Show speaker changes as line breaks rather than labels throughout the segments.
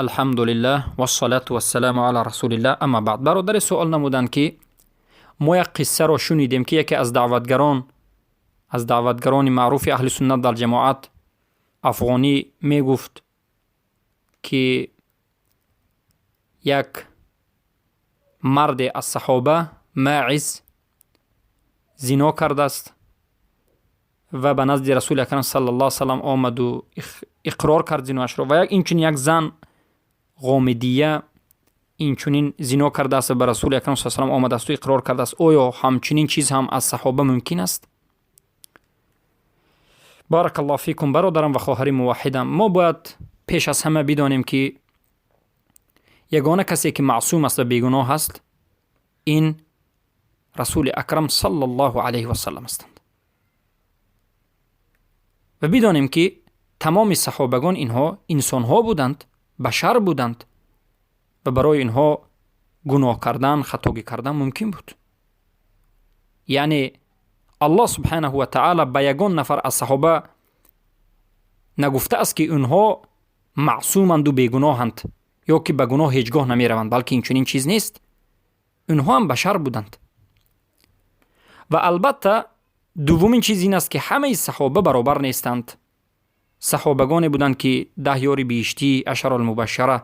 Алҳамдулиллаҳ, вассалату вассаламу ала расулиллаҳ, амма баъд. Бародаре суол намуданд, ки мо як қиссаро шунидем, ки яке аз даъватгарон, аз даъватгарони маъруфи аҳли суннат дар ҷамоат, афғонӣ, мегуфт, ки як марде аз саҳоба, Маъиз, зино кардааст ва ба назди Расули акрам саллаллоҳу салам омаду иқрор кард зиноашро, ва инчунин як зан, Ғомидия, инчунин зино кардааст ва ба Расули акрам са салам омадаасту иқрор кардааст. Оё ҳамчунин чиз ҳам аз саҳоба мумкин аст? Баракаллоҳу фикум, бародарам ва хоҳари муваҳҳидам. Мо бояд пеш аз ҳама бидонем, ки ягона касе, ки маъсум аст ва бегуноҳ аст, ин Расули акрам саллаллоҳу алайҳи васалам ҳастанд ва бидонем, ки тамоми саҳобагон инҳо инсонҳо буданд, башар буданд ва барои инҳо гуноҳ кардан, хатогӣ кардан мумкин буд. Яъне Аллоҳ субҳанаҳу ва таъала ба ягон нафар аз саҳоба нагуфтааст, ки онҳо маъсуманду бегуноҳанд ё ки ба гуноҳ ҳеҷ гоҳ намераванд, балки инчунин чиз нест. Онҳо ҳам башар буданд. Ва албатта, дуввумин чиз ин аст, ки ҳамаи саҳоба баробар нестанд. Саҳобагоне буданд, ки 10 ёри биҳиштӣ, ашаралмубашшара,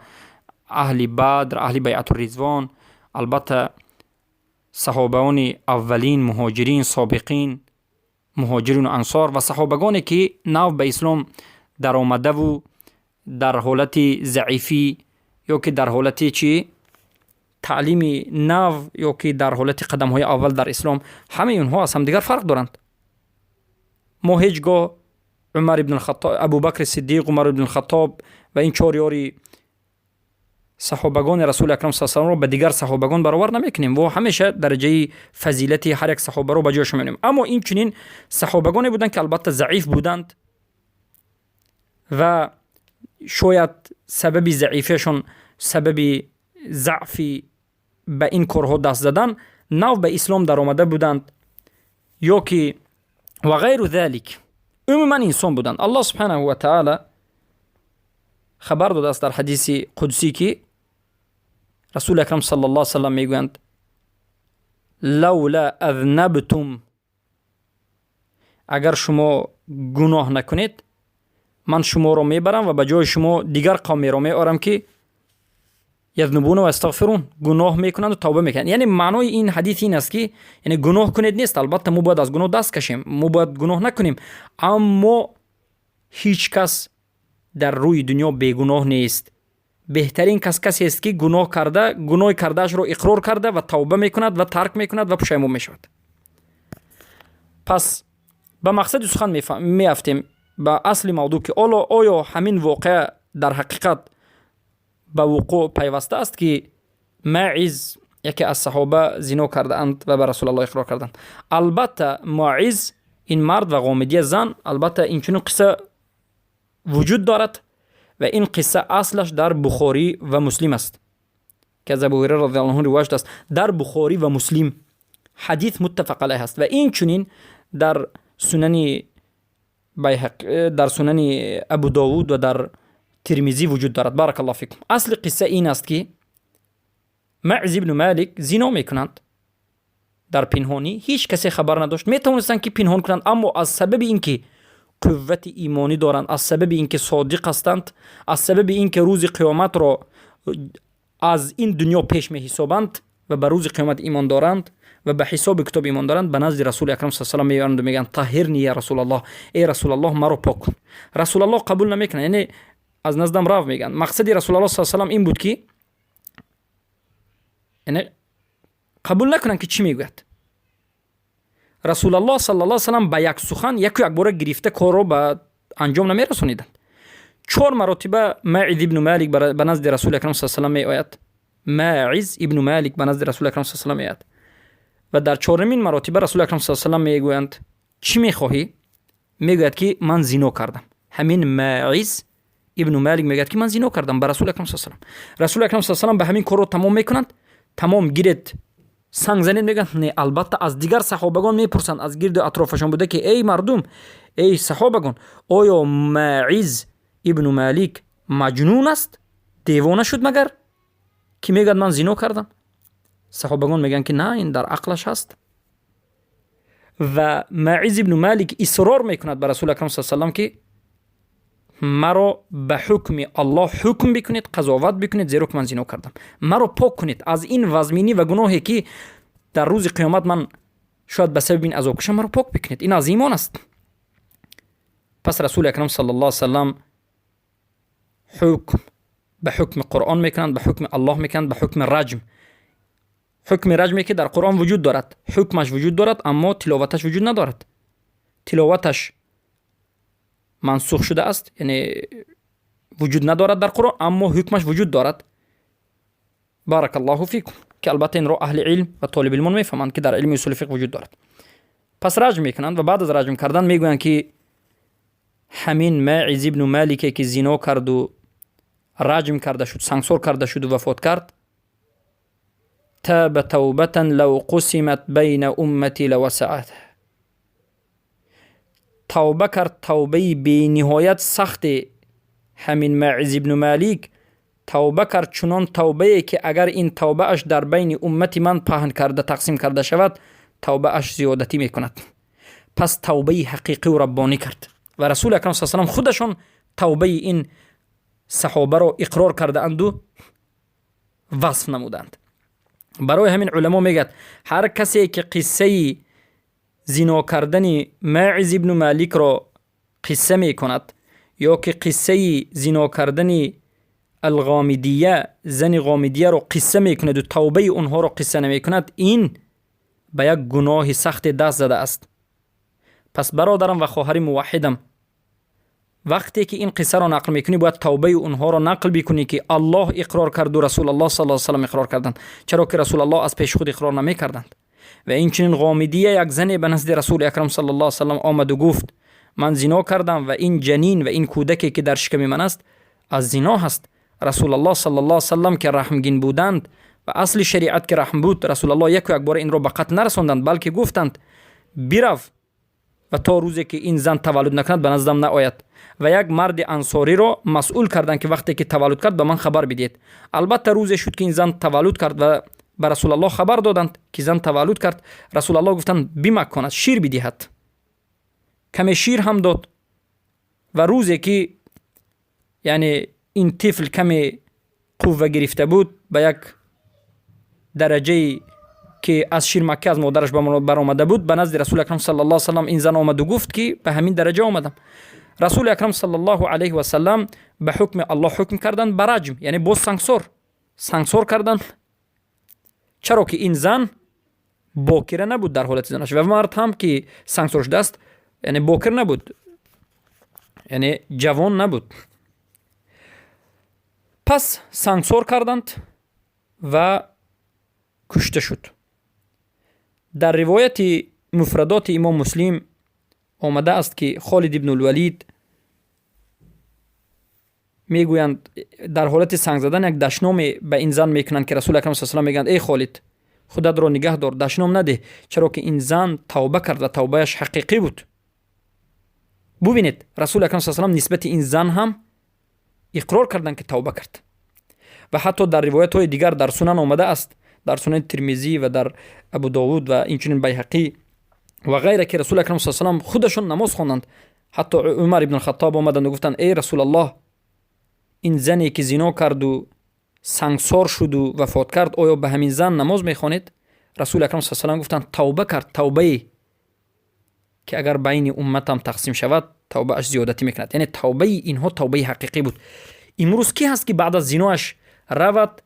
аҳли Бадр, аҳли Байатуризвон, албатта саҳобаони аввалин, муҳоҷирин, собиқин, муҳоҷирину ансор ва саҳобагоне, ки нав ба ислом даромадаву дар ҳолати заифӣ ё ки дар ҳолати чӣ, таълими нав, ё ки дар ҳолати қадамҳои аввал дар ислом, ҳамаи онҳо аз ҳамдигар фарқ доранд. Мо ҳеҷ гоҳ Умар ибн Хаттоб, Абубакри Сиддиқ, Умар ибн Хаттоб ва ин чор ёри саҳобагони Расули акрам са саламро ба дигар саҳобагон баровар намекунем ва ҳамеша дараҷаи фазилати ҳар як саҳобаро ба ҷояшон меонем. Аммо инчунин саҳобагоне буданд, ки албатта заиф буданд ва шояд сабаби заифиашон, сабаби заъфи ба ин корҳо даст задан, нав ба ислом даромада буданд ё ки ва ғайру залик, умуман инсон буданд. Аллоҳ субҳанаҳу ва таала хабар додааст дар ҳадиси қудсӣ, ки Расули акрам саллаллоҳу салам мегӯянд: «Лаула азнабтум», агар шумо гуноҳ накунед, ман шуморо мебарам ва ба ҷои шумо дигар қавмеро меорам, ки язнубуна ва ястағфирун, гуноҳ мекунанду тавба мекунанд. Яъне маънои ин ҳадис ин аст, ки яъне гуноҳ кунед нест. Албатта, мо бояд аз гуноҳ даст кашем, мо бояд гуноҳ накунем, аммо ҳеҷ кас дар рӯи дунё бегуноҳ нест. Беҳтарин кас касест, ки гуноҳ карда, гуноҳи кардаашро иқрор карда ва тавба мекунад ва тарк мекунад ва пушаймон мешавад. Пас ба мақсади сухан меафтем, ба асли мавдӯъ, ки оло оё ҳамин воқеа дар ҳақиқат ба вуқӯъ пайваста аст, ки Маъиз, яке аз саҳоба, зино кардаанд ва ба Расулаллоҳ иқрор карданд? Албатта, Маъиз ин мард ва Ғомидия зан, албатта инчунин қисса вуҷуд дорад ва ин қисса аслаш дар Бухорӣ ва Муслим аст, ки аз Абу Ҳурайра розияллоҳу анҳу ривоят шудааст. Дар Бухорӣ ва Муслим ҳадис муттафақ алайҳ аст ва инчунин дар Сунани Байҳақ, дар Сунани Абу Довуд ва дар Тирмизӣ вуҷуд дорад. Баракаллоҳу фикум. Асли қисса ин аст, ки Маъз ибну Малик зино мекунанд дар пинҳонӣ, ҳеҷ касе хабар надошт. Метавонистанд, ки пинҳон кунанд, аммо аз сабаби ин ки қуввати имонӣ доранд, аз сабаби ин ки содиқ ҳастанд, аз сабаби ин ки рӯзи қиёматро аз ин дунё пеш меҳисобанд ва ба рӯзи қиёмат имон доранд ва ба ҳисоби китоб имон доранд, ба назди Расули акрам са салам меоянду мегӯянд: «Таҳирни, я Расулаллоҳ, эй Расулаллоҳ, маро пок кун». Расулаллоҳ қабул намекунад, яъне аз наздам рав мегӯянд. Мақсади Расулаллоҳ са салам ин буд, ки яъне қабул накунанд, ки чӣ мегӯяд. Расулаллоҳ саллаллоҳу салам ба як сухан яку якбора гирифта корро ба анҷом намерасониданд. Чор маротиба Маъиз ибну Малик ба назди Расули акрам са салам меояд. Маъиз ибну Малик ба назди Расули акрам са салам меояд ва дар чорумин маротиба Расули акрам са салам мегӯянд: «Чӣ мехоҳӣ?» Мегӯяд, ки ман зино кардам. Ҳамин Маъиз ибну Малик мегӯяд, ки ман зино кардам, ба Расули акрам са салам. Расули акрам са салам ба ҳамин корро тамом мекунанд. Тамом, гиред, санг занед, мегӯянд? Не, албатта, аз дигар саҳобагон мепурсанд, аз гирду атрофашон буда, ки эй мардум, эй саҳобагон, оё Маъиз ибну Малик маҷнун аст? Девона шуд магар, ки мегӯяд, ман зино кардам? Саҳобагон мегӯянд, ки на, ин дар ақлаш ҳаст. Ва Маиз ибну Малик исрор мекунад ба Расули акрам са салам, ки маро ба ҳукми Аллоҳ ҳукм бикунед, қазоват бикунед, зеро ки ман зино кардам. Маро пок кунед аз ин вазминӣ ва гуноҳе, ки дар рӯзи қиёмат ман шояд ба сабаби ин азоб кушам. Маро пок бикунед, ин аз имон аст. Пас Расули акрам сал аллоҳ салам ҳукм ба ҳукми Қуръон мекунанд, ба ҳукми Аллоҳ мекунанд, ба ҳукми раҷм. Ҳукми раҷме, ки дар Қуръон вуҷуд дорад, ҳукмаш вуҷуд дорад, аммо тиловаташ вуҷуд надорад. Тиловаташ мансух шудааст, яъне вуҷуд надорад дар Қуръон, аммо ҳукмаш вуҷуд дорад. بارك الله فيكم. Ки албатта инро аҳли илм ва толибилмон мефаҳманд, ки дар илми усули фиқҳ вуҷуд дорад. Пас раҷм мекунанд ва баъд аз раҷм кардан мегӯянд, ки ҳамин Маиз ибну Малике, ки зино карду раҷм карда шуд, сангсор карда шуду вафот кард, تاب توبة لو قسمت بين أمتي لوسعت. Тавба кард, тавбаи бениҳоят сахте. Ҳамин Маиз ибну Малик тавба кард, чунон тавбае, ки агар ин тавбааш дар байни уммати ман паҳн карда, тақсим карда шавад, тавбааш зиёдатӣ мекунад. Пас тавбаи ҳақиқиву раббонӣ кард ва Расули акрам са салам худашон тавбаи ин саҳобаро иқрор кардаанду васф намуданд. Барои ҳамин уламо мегӯяд, ҳар касе ки қиссаи зино кардани Маиз ибну Маликро қисса мекунад ё ки қиссаи зино кардани Алғомидия, зани Ғомидияро қисса мекунаду тавбаи онҳоро қисса намекунад, ин ба як гуноҳи сахте даст задааст. Пас, бародарам ва хоҳари муваҳҳидам, вақте ки ин қиссаро нақл мекунӣ, бояд тавбаи онҳоро нақл бикунӣ, ки Аллоҳ иқрор карду Расулаллоҳ сал салам иқрор карданд, чаро ки Расулаллоҳ аз пеши худ иқрор намекарданд. Ва инчунин Ғомидия, як зане ба назди Расули акрам саллаллоҳу салам омаду гуфт: «Ман зино кардам ва ин ҷанин ва ин кӯдаке, ки дар шиками ман аст, аз зино ҳаст». Расулаллоҳ саллаллоҳу салам, ки раҳмгин буданд ва асли шариат ки раҳм буд, Расулаллоҳ яку якбора инро ба қатл нарасонданд, балки гуфтанд: «Бирав ва то рӯзе ки ин зан таваллуд накунад, ба наздам наояд». Ва як марди ансориро масъул карданд, ки вақте ки таваллуд кард, ба ман хабар бидиҳед. Албатта, рӯзе шуд, ки ин зан таваллуд кард ва ба Расулаллоҳ хабар доданд, ки зан таваллуд кард. Расулаллоҳ гуфтанд: «Бимаконад, шир бидиҳад». Каме шир ҳам дод. Ва рӯзе ки, яъне, ин тифл каме қувва гирифта буд, ба як дараҷае ки аз ширмакка аз модараш баромада буд, ба назди Расули акрам саллаллоҳу салам ин зан омаду гуфт, ки ба ҳамин дараҷа омадам. Расули акрам саллаллоҳу алайҳи васалам ба ҳукми Аллоҳ ҳукм карданд, ба раҷм, яъне боз сангсор карданд, чаро ки ин зан бокира набуд дар ҳолати зинаш ва мард ҳам, ки сангсор шудааст, яъне бокир набуд, яъне ҷавон набуд. Пас сангсор карданд ва кушта шуд. Дар ривояти Муфрадоти Имом Муслим омадааст, ки Холид ибнулвалид, мегӯянд, дар ҳолати санг задан як дашноме ба ин зан мекунанд, ки Расули акрам салам мегӯянд: «Эй Холид, худатро нигаҳ дор, дашном надеҳ, чаро ки ин зан тавба кард ва тавбааш ҳақиқӣ буд». Бубинед, Расули акрам салам нисбати ин зан ҳам иқрор карданд, ки тавба кард. Ва ҳатто дар ривоятҳои дигар дар Сунан омадааст, дар Сунани Термизӣ ва дар Абу Довуд ва инчунин Байҳақӣ ва ғайра, ки Расули акрам салам худашон намоз хонданд. Ҳатто Умар ибн Хаттоб омаданду гуфтанд: «Эй Расулаллоҳ, ин зане, ки зино карду сангсор шуду вафот кард, оё ба ҳамин зан намоз мехонед?» Расули акрам салам гуфтанд: «Тавба кард, тавбае ки агар байни умматам тақсим шавад, тавбааш зиёдатӣ мекунад». Яъне тавбаи инҳо тавбаи ҳақиқӣ буд. Имрӯз кӣ ҳаст, ки баъд аз зиноаш равад,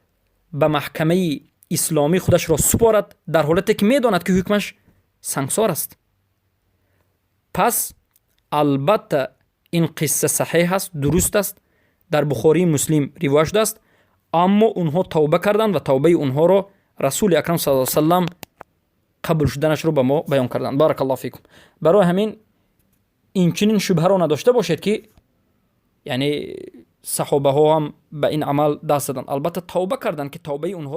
ба маҳкамаи исломӣ худашро супорад, дар ҳолате ки медонад, ки ҳукмаш сангсор аст? Пас албатта, ин қисса саҳеҳ аст, дуруст аст, дар Бухории Муслим ривоят шудааст, аммо онҳо тавба карданд ва тавбаи онҳоро Расули акрам са салам қабул шуданашро ба мо баён карданд. بارك الله فيكم. Барои ҳамин инчунин шубҳаро надошта бошед, ки яъне саҳобаҳо ҳам ба ин амал даст заданд. Албатта, тавба карданд, ки тавбаи онҳо